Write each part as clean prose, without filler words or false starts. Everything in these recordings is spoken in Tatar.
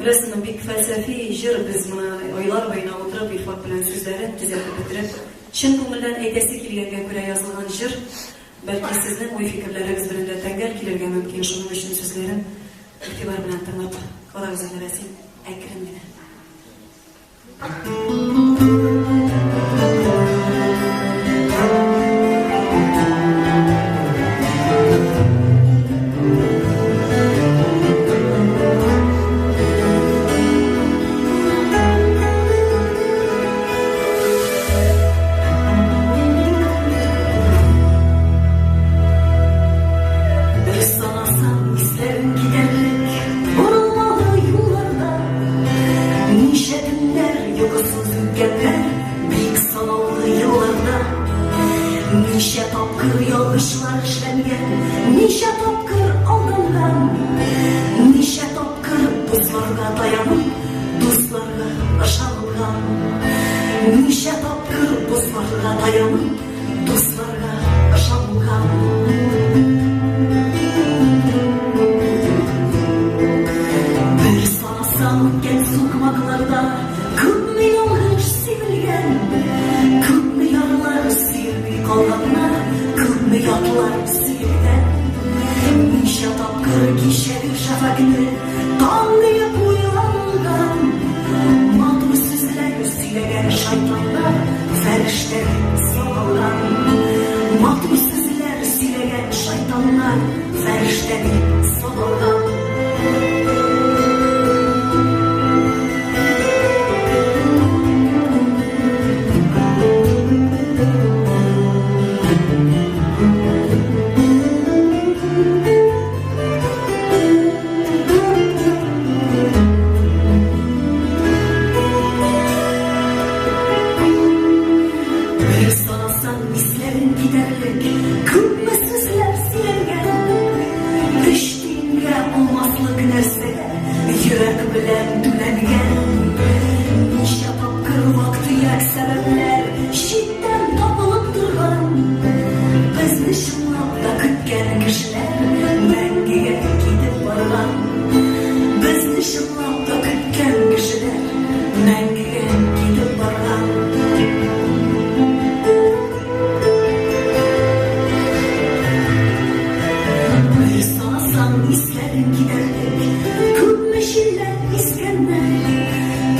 Беләсеңме, бик фәлсәфи җыр, без моны айлар буена утырып, Илфак белән сүзләрен төзәтеп бетереп, чын күңелдән әйтәсе килгәнгә күрә язылган җыр, бәлки сезнең уй-фикерләрегез белән дә тәңгәл килергә мөмкин, шуның өчен сүзләрен игътибар белән тыңлап карагыз әле, Рәсим, әкрен генә. Бер санасаң, исләрең китәрлек, борылмалы юлларда Ничә төннәр йокысыз үткәннәр, бик санаулы елларда. Ничә тапкыр ялгышлар эшләнгән, ничә тапкыр алданган, ничә тапкыр дусларга таянып, дусларга ышанылган. Ничә тапкыр дусларга таянып, Дусларга ышанылган. Бер санасаң үткән сукмакларда күпме ялгыш сибелгән, күпме ярлар сөелми калганнар, күпме ятлар сөелгән. Ничә тапкыр кичәге шәфәкне таң диеп уйланган, матур сүзләр Сөйләгән шайтаннар фәрештә саналган. Матур сүзләр сөйләгән шайтаннар фәрештә дип саналган. Бер санасаң, исләрең китәрлек, күпме сүзләр сөйләнгән. Өч тиенгә алмаслык нәрсәгә йөрәк белән түләнгән. Ничә тапкыр вак-төяк сәбәпләр читтән табылып торган. Безне чынлап та көткән кешеләр мәңгегә китеп барган. Безне чынлап та көткән кешеләр мәңгегә китеп барган. Бер санасаң, исләрең китәрлек, күпме җилләр искәннәр,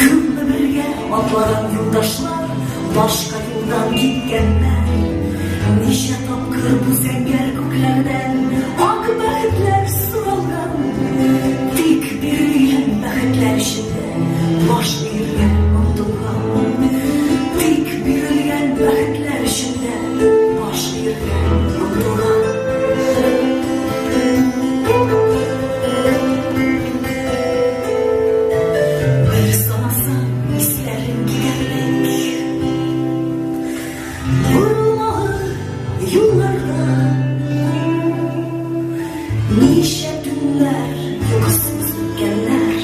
күпме бергә атлаган юлдашлар башка юлдан киткәннәр. Ничә тапкыр бу зәңгәр күкләрдән ак бәхетләр соралган. Тик бирелгән бәхетләр эчендә баш иергә омтылган. Тик бирелгән бәхетләр эчендә баш иергә омтылган. Бер санасаң, исләрең китәрлек. Борылмалы юлларда Ничә төннәр йокысыз үткәннәр,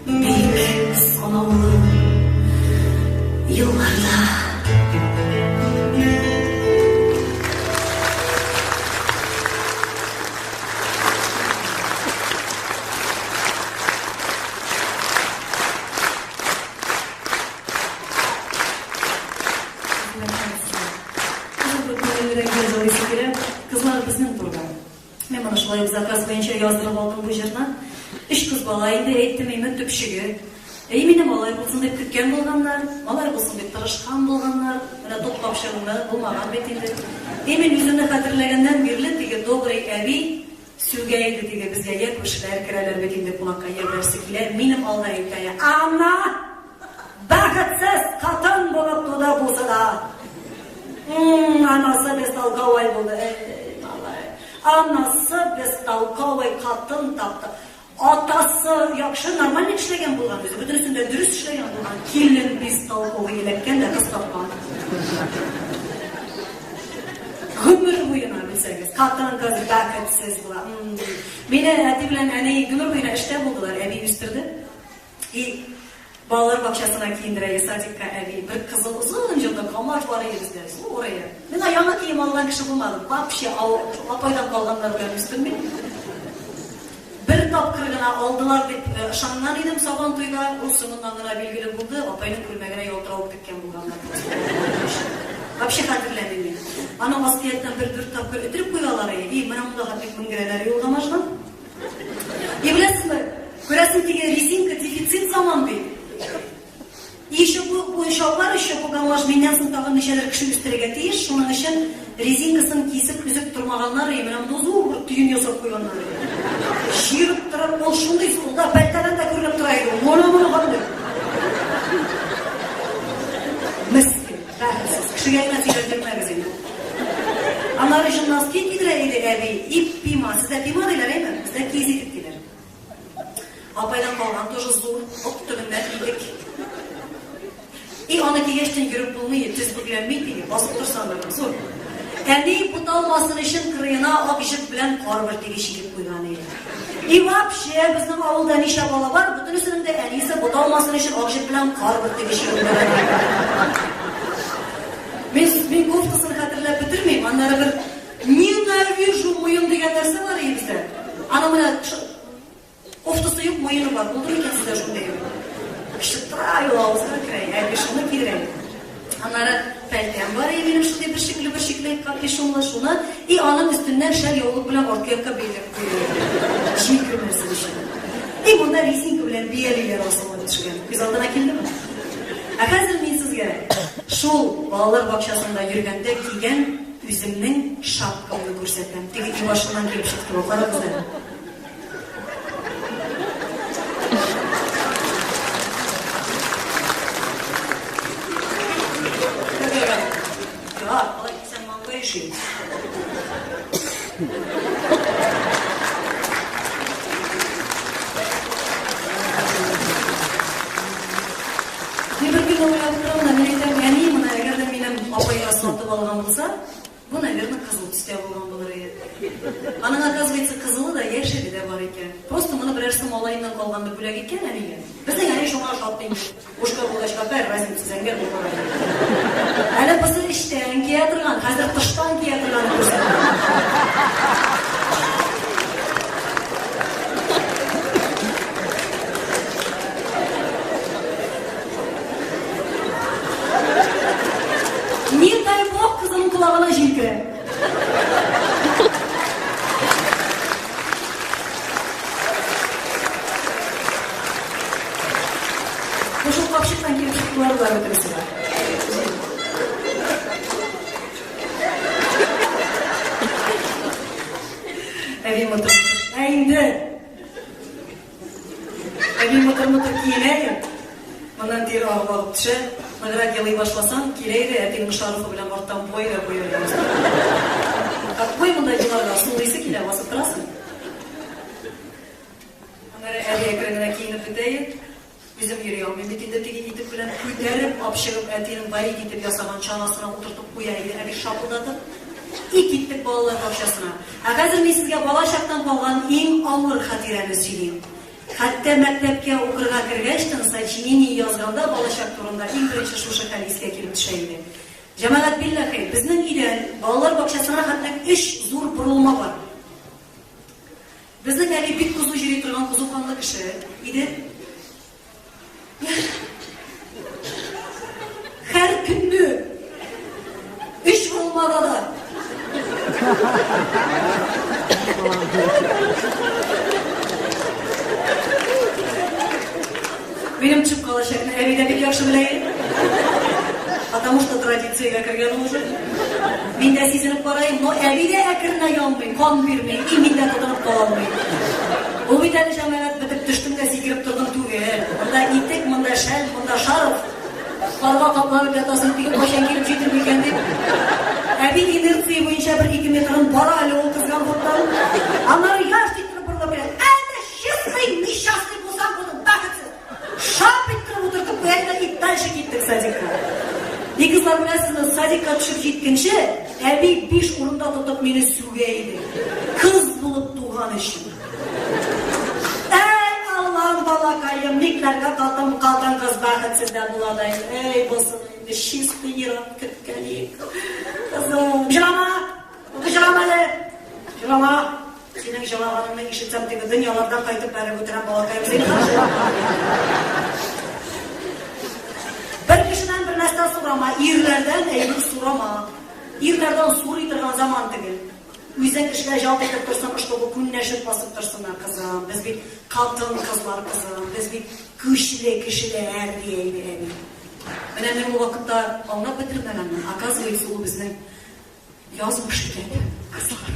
Бик санаулы елларда. Кызлар безнең турыда. Мин моны шулай ук заказ буенча яздырып алдым бу җырны. Өч кыз бала инде, әйттем име, төпчеге. Әй, мине малай булсын дип көткән булганнар, малай булсын дип тырышкан булганнар. Менә топ капчыгымны булмаган бит инде. И мин үземне хәтерләгәннән бирле теге добрый әби сүгә иде теге безгә, я күршеләр керәләр бит инде кунакка, я берәрсе килә, минем алда әйтә, Ана! Бәхетсез хатын булып туды бусы да. Анасы бестолковый булды. Эй, малай. Анасы бестолковый хатын тапты. Атасы яхшы, нормально эшләгән булган үзе. Бөтенесен дә дөрес эшләгән булган. Килен бестолковый эләккән дә кыз тапкан. Гомер буена белсәгез, хатын кыз бәхетсез була. Мине әти белән әни гомер буена эштә булдылар, әби үстерде. И балалар бакчасына киендерә, и садикка әби. Бер кызыл озын җонлы комач бар иде бездә, зур иде. Миңа яңа кием алган кеше булмады. Вообще, апайдан калганнар белән үстем мин. Бер Бер тапкыр гына алдылар дип ышанган идем Сабан туйда, ул соңыннан гына билгеле булды, апайның күлмәгенә ялтыравык теккән булганнар просто. Вообще хәтерләмим мин. Аны аскияттән бер дүрт тапкыр өтереп куялар и, и менә монда хәтлек менгерәләр юлга машина. И беләсезме, күрәсең теге резинка дефицит заман бит. И еще бу, бу чалбар еще бу гамаш миннән соң тагын ничәдер кеше үстерергә тиеш, шуның өчен резинкасын кисеп өзеп тормаганнар, и менә монда зур бер төен ясап куйганнар. Чиреп торып, ул шундый зур, пәлтәдән дә күренеп тора иде. Моны моны хәтле. Мескен, бәхетсез. Кешегә генә сөйләп йөрмәгез инде. Аннары өчен носки кидерә иде әби, и пима. Сездә пима диләр, әйме? Бездә киез итек диләр. Апайдан калган тоже зур, ок төбеннән итек. И аны кигәчтен йөреп булмый, төз бөкләнми теге, басып торсаң да зур. Әни буталмасын өчен кырыена ак җеп белән кар бөртеге чигеп куйган иде. И вообще, безнең авылда ничә бала бар, бөтенесенең дә әнисе буталмасын өчен ак җеп белән кар бөртеге чигеп куйган. Мин, мин кофтасын хәтерләп бетермим, аннары бер ненавижу муен дигән нәрсә бар иде бездә. Аның менә кофтасы юк, муены бар. Булды микән сездә шундый? Чыптыра юл авызга керә, әби шуны кидерә. Аннары пәлтәм бар иде минем шундый бер шикле капюшонлы, шуны и аның өстеннән шәл яулык белән арткы якка бәйләп куя. Җил кермәсен өчен. И монда резинка белән биялиләр асылынып төшкән. Күз алдына килдеме? Ә хәзер мин сезгә шул балалар бакчасында йөргәндә кигән үземнең шапкамны күрсәтәм. Теге өй башыннан килеп чыкты бу, карагыз әле. Ярар, алай дисәң, маңгай өши. Мин бер көнне уйлап торам да, мин әйтәм, әни, моны әгәр дә минем апайга сатып алган булса, бу, наверное, кызыл төстә булган булыр иде. Аның, оказывается, кызылы да, яшеле дә бар икән. Просто моны берәрсе малаеннан калганны бүләк иткән әнигә. Безнең әни шуңа шат инде. Бушка булгач, какая разница, зәңгәр булган. Әле бусы эчтән кия торган, хәзер тыштан кия торган күрсәтә. Не дай бог, кызының колагына җил керә. Бу шул капчыктан килеп чыктылар болар бөтенесе дә. Әби мытыр. Ә инде әби мытыр-мытыр киенә иде. Моннан тир агып агып төшә. Ныграк елый башласаң, килә иде әтинең шарфы белән арттан буй да буй да. Какой монда еларга, сулыйсы килә, басып торасың. Аннары әби әкрен генә киенеп бетә иде. Үзем йөри алмыйм бит инде теге итек белән. Күтәреп ап чыгып әтинең варить итеп ясаган чанасына утыртып куя иде әби шапылдатып. И киттек балалар бакчасына. Ә хәзер мин сезгә бала чактан калган иң авыр хатирәне сөйлим. Хәтта мәктәпкә укырга кергәч тә сочинение язганда балачак турында иң беренче шушы хәл искә килеп төшә иде. Җәмәгать билләхи, безнең өйдән балалар бакчасына хәтлек өч зур борылма бар. Безнең әби бик кызу йөри торган кызу канлы кеше иде. Һәр көнне өч борылмада да. Минем төшеп калачакны әби дә бик яхшы белә иде. Потому что традициягә кергән ул уже. Мин дә сизенеп карыйм, но әби дә әкренә янмый, кан бирми, и мин дә тотынып кала алмыйм. Ул бит әле җәмәгать бетеп төштем дә сикереп тордым түгел. Монда итек, монда шәл, монда шарф. Карга капланып ятасың, теге кайчан килеп җитер микән дип. Әби инерция буенча бер-ике метрын бара әле ул кызган хуттан. Аннары яшь иттереп борылып килә. Әнә честный, несчастный булсаң, буның бәхетсез. Шап иттереп утыртып куя да и дальше киттек садикка. И кызлар, беләсезме, садикка төшеп җиткәнче, әби биш урында тотып мине сүгә иде. Кыз булып туган өчен. Әй, Аллам, балакаем, никләргә катын, катын кыз бәхетсез дә була да инде. Әй, булсын инде, чистый ерак көткән. Кызым, җылама, җылама әле, җылама. Синең җылаганыңны ишетсәм, теге дөньялардан кайтып бәреп үтерәм, балакаем, зинһар. Бер кешедән бер нәрсә сорама, ирләрдән әйбер сорама. Ирләрдән сорый торган заман түгел. Үзең эшлә, жалт итеп торсын, чтобы күннәшеп басып торсыннар, кызым. Без бит хатын-кызлар, кызым. Без бит көчле кешеләр, дия иде әби. Менә мин ул вакытта аңлап бетермәгәнмен, оказывается, ул безнең язмыш икән, кызлар.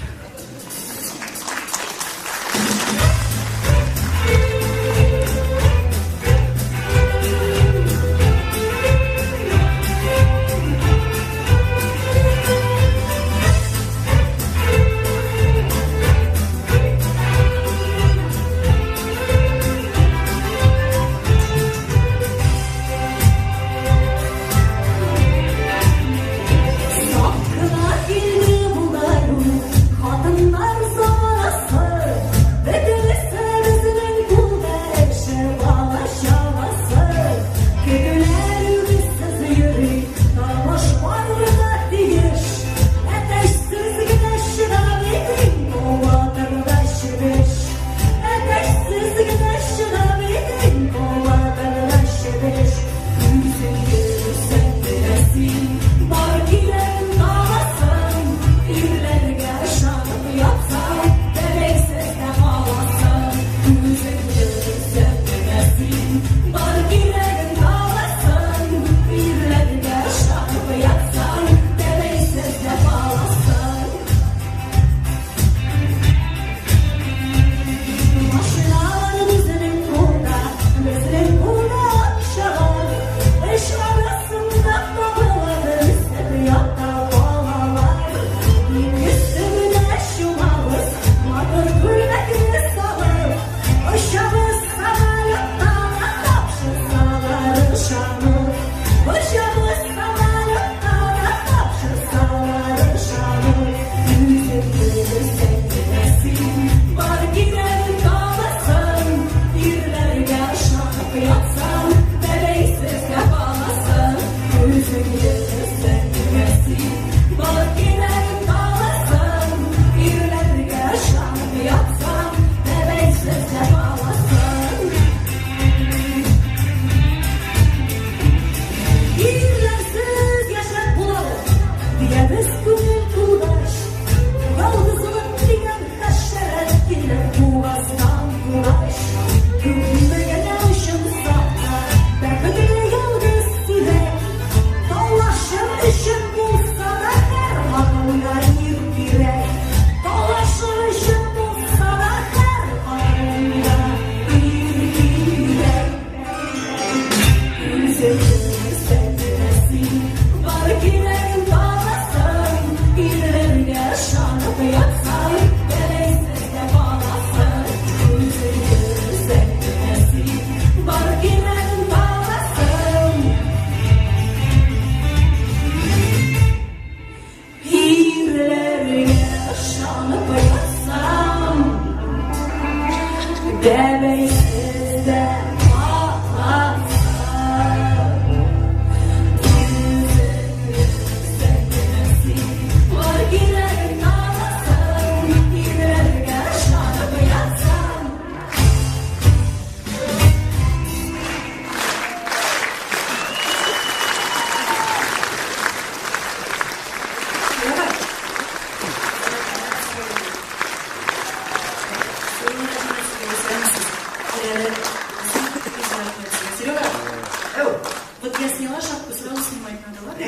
Вот я сняла шапку, сразу снимать надо, ладно?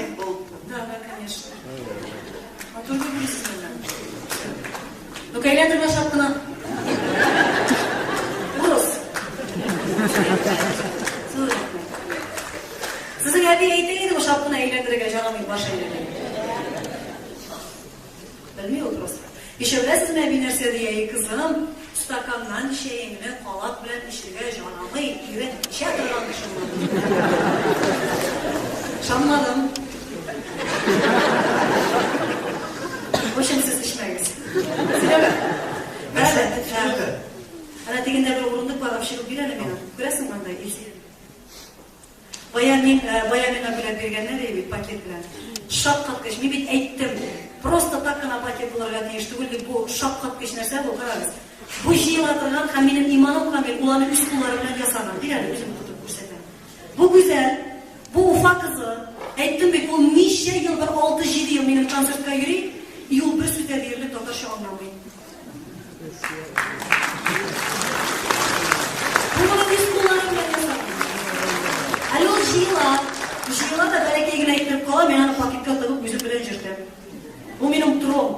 Да, да, конечно. Матур күренәсез монда. Ну-ка, әйләндермә шапканы. Урыс. Зур рәхмәт. Сезнең әби әйтә иде, бу шапканы әйләндерергә ярамый, баш әйләнә. Белми ул просто. Еще беләсезме, әби нәрсә ди, әй, кызым, стаканнан чәеңне калак белән эчергә җарамый, ирен эчә торган кеше була. Ышанмадым. В общем, сез эчмәгез. Серега, Әнә, әнә тегендә бер урындык бар, алып чыгып бир әле миңа. Күрәсеңме анда, Илсөя? Бая мин, бая миңа бүләк биргәннәр иде бит, пакет белән. Шаккаткыч. Мин бит әйттем. Просто так кына пакет булырга тиеш түгел дип, бу шаккаткыч нәрсә бу, карагыз. Бу җыела торган һәм минем иманым камил, ул аны үз куллары белән ясаган. Бир әле, үзем тотып күрсәтәм. Бу Гүзәл, бу Уфа кызы. Әйттем бит, ул ничә ел, бер алты-җиде ел минем концертка йөри, и ул бер сүз дә диярлек татарча аңламый. Бу моны үз куллары белән ясаган. Әле ул җыела. Җыела да бәләкәй генә иттереп кала, мин аны пакетка тыгып үзем белән йөртәм. Бу минем трон.